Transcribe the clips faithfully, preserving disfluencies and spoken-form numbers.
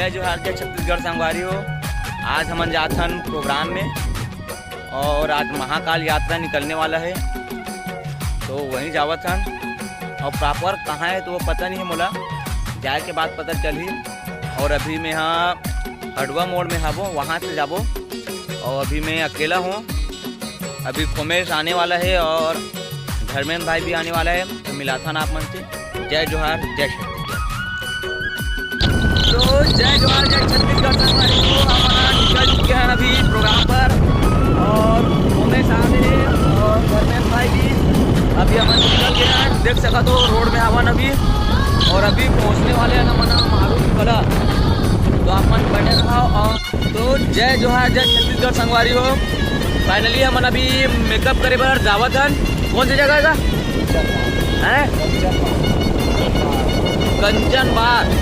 जोहार, जय छत्तीसगढ़ संगवारी हो। आज हमन जात हन प्रोग्राम में और आज महाकाल यात्रा निकलने वाला है, तो वहीं जावत हन। और प्रॉपर कहाँ है तो वो पता नहीं है मोला, जाए के बाद पता चलही। और अभी मैं हाँ हडवा मोड़ में हवो, वहाँ से जाबो। और अभी मैं अकेला हूँ, अभी खोमेश आने वाला है और धर्मेंद्र भाई भी आने वाला है, तो मिलाथन आप मन से। जय जोहार, जय छत्तीसगढ़। तो जय जोहार, जय छत्तीसगढ़ संगवारी हो। हमन निकल चुके हैं अभी प्रोग्राम पर और खोमेश आ गए और धर्मेंद्र भाई भी अभी हमन निकल गए हैं। देख सका तो रोड में हवन अभी और अभी पहुँचने वाले हैं ना मना मारू कला, तो आप मन बने रहो। और तो जय जोहार, जय छत्तीसगढ़ संगवारी हो। फाइनली हमन अभी मेकअप करे बर जावत हन। कौन सी जगह का है? कंचन बार।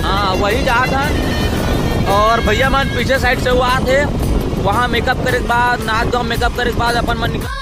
हाँ, वही जात हन। और भैया मन पीछे साइड से वो आत हे, वहाँ मेकअप करे के बाद, नाच गाँव मेकअप करे के बाद अपन मन निकल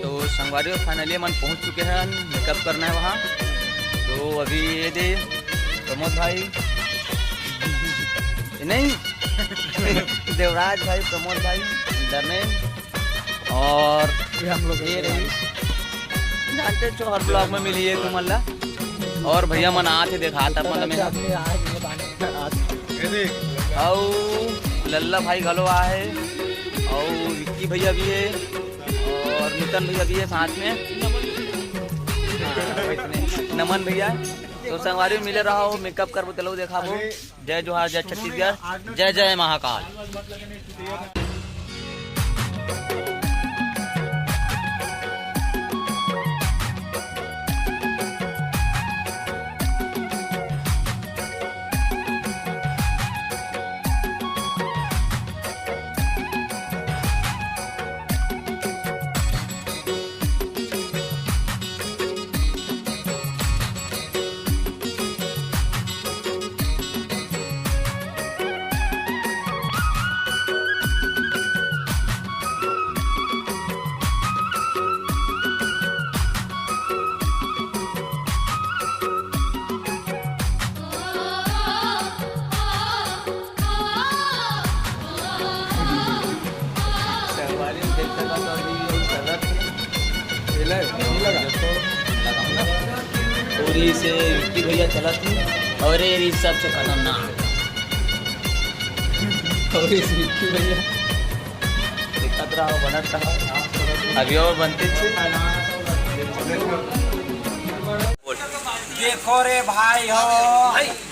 तो संगवारी हो, finally हमन पहुंच चुके हैं, मेकअप करना है वहाँ। तो अभी ये दे प्रमोद भाई, नहीं देवराज भाई, प्रमोद भाई, धर्मेंद्र और ये हम लोग ये रही, जानते छो हर ब्लॉग में मिली है तुमन ला। और भैया मन आत हे, देखात अपन में। अउ लल्ला भाई घलो आहे, अउ विक्की भैया भी है, और नूतन भैया भी है साथ में। हाँ, वैसने नमन भैया। तो संगवारी मिले रहो, मेकअप करबो, चलो देखाबो। जय जोहार, जय छत्तीसगढ़, जय जय महाकाल। संगवारी देख सकत हो अभी ये चलत हे। ये ले, ये लगा। लगाओ ना। पूरी से विक्की भैया चलत हे और ये रीस सबसे खतरनाक। और इस विक्की भैया दिखत रहा, बनत रहा। अभी और बनते थे। देखो रे भाई हो,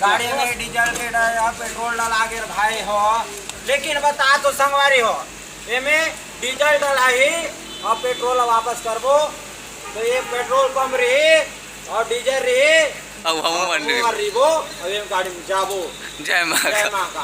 गाड़ी में डीजल के डर, पेट्रोल डला के भाई हो, लेकिन बता तो संगवारी हो, एमे डीजल डलाही और पेट्रोल वापस करबो, तो ये पेट्रोल पंप रही और डीजल रही, अब हम मन रही। रहिबो, अब ये गाड़ी में जाबो। जय माँ जय का। माँ का।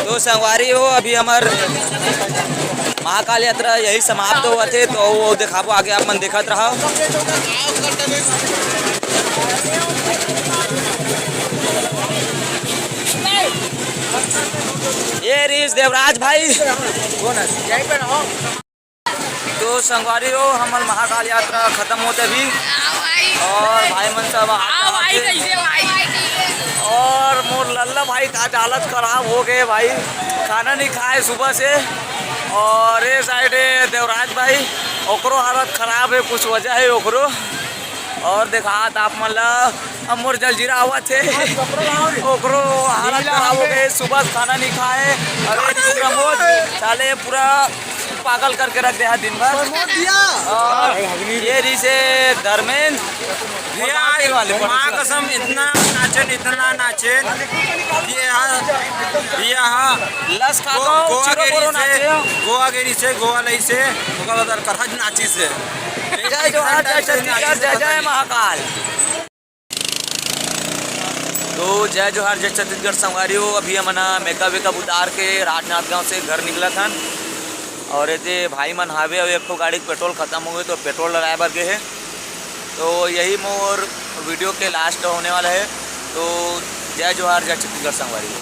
तो संगवारी हो, अभी हमर महाकाल यात्रा यही समाप्त होवत हे, तो वो देखाबो आगे, आप मन देखत रहो। ये रिस देवराज भाई। तो संगवारी हो, हमर महाकाल यात्रा खत्म होत हे अभी, और भाई मन सब आ, भाई। और मोर लल्ला भाई का हालत खराब हो गए भाई, खाना नहीं खाए सुबह से। और ये साइड है देवराज भाई, ओकरो हालत खराब है, कुछ वजह है ओकरो। और देखात आप मन ला, अब मोर जलजीरा आवत हे, ओकरो हालत खराब हो गए, सुबह से खाना नहीं खाए। अरे प्रमोद, साले पूरा पागल करके रख दे हा दिन भर। और ये रिसे धर्मेंद्र, भैया, माँ कसम, इतना नाचेन, इतना नाचेन। ये हा, ये हा। लस खा गो-, गोवा के रिसे, गोवा के रिसे, गोवा लइसे, ओकर बाद करहज नाचिस हे। जय जोहार, जय छत्तीसगढ़, जय जय महाकाल। तो जय जोहार, जय छत्तीसगढ़ संगवारी हो। अभी हमन ह मेकअप वेकअप उतार के राजनांदगांव से घर निकलत हन, और एदे भाई मन हावे, अउ एक ठो गाड़ी के पेट्रोल खत्म हो गए, तो पेट्रोल डलाए बर गे हे। तो यही मोर वीडियो के लास्ट होने वाला है। तो जय जोहार, जय छत्तीसगढ़ संगवारी हो।